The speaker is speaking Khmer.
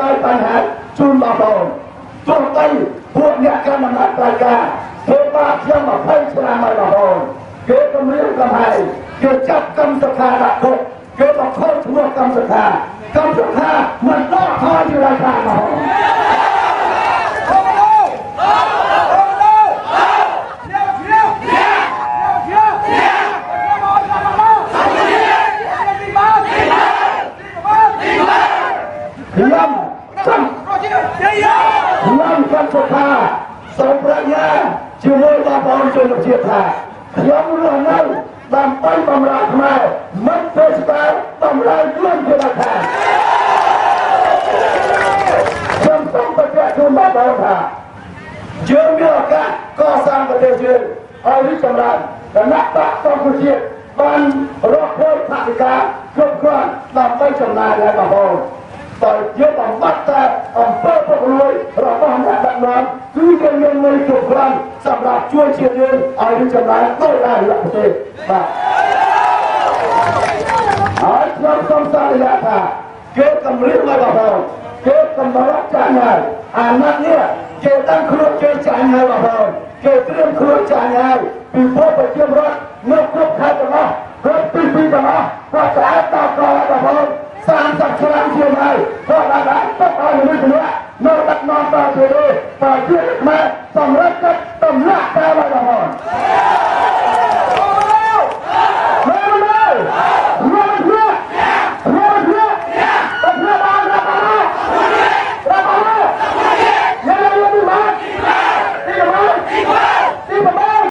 ស្រាយបញ្ហាជូនបងប្អូនទោះបីពួកអ្នកកាន់អំណាចប្រជាការធ្វើបាបខ្ញុំ20ឆ្នាំហើយបងប្អូនគេគម្រាមកំហែងគេចាប់កម្មសខាដាក់គុកគេបង្ខូចឈ្មោះកម្មសខាកម្មសខាមិនដកថយជារដ្ឋាភិបាលបងប្អូន ខ្ញុំចាំខ្ញុំកម្មសុខាសូមប្រាជ្ញាជាមួយបងប្អូនជនជាតិថាខ្ញុំរស់នៅដើម្បីបម្រើខ្មែរមិនធ្វើស្ដាយបម្រើខ្លួនជារដ្ឋាខ្ញុំសូមបញ្ជាក់ជូនបងប្អូនថាយើងមានឱកាសកសាងប្រទេសយើងឲ្យរីកចម្រើនគណៈបកសង្គ្រោះជាតិបានរកឃើញថវិកាគ្រប់គ្រាន់ដើម្បីចំណាយឲ្យបងប្អូនបើយើងបំបត្តិតែអំពើពុករលួយរបស់អ្នកដឹកនាំគឺយើងមានលុយគ្រប់គ្រាន់សម្រាប់ជួយជាតិយើងឲ្យរីកចម្រើនដោយដែរប្រទេសបាទហើយខ្ញុំសូមសន្យាថាគេកម្រិតឲ្យបងប្អូនគេកម្រិតចាញ់ហើយអាណត្តិនេះគេតាំងខ្លួនគេចាញ់ហើយបងប្អូនគេត្រៀមខ្លួនចាញ់ហើយពីព្រោះប្រជាពលរដ្ឋនៅគ្រប់ខេត្តទាំងអស់គ្រប់ទីពីទាំងអស់គាត់ស្អាតតកបងប្អូន30ឆ្នាំជាងហើយគាត់បានទុកឲ្យមនុស្សម្នាក់នៅដឹកនាំតទៅទេប្រជាខ្មែរសម្រាប់ចិត្តទម្លាក់តែបងប្អូន។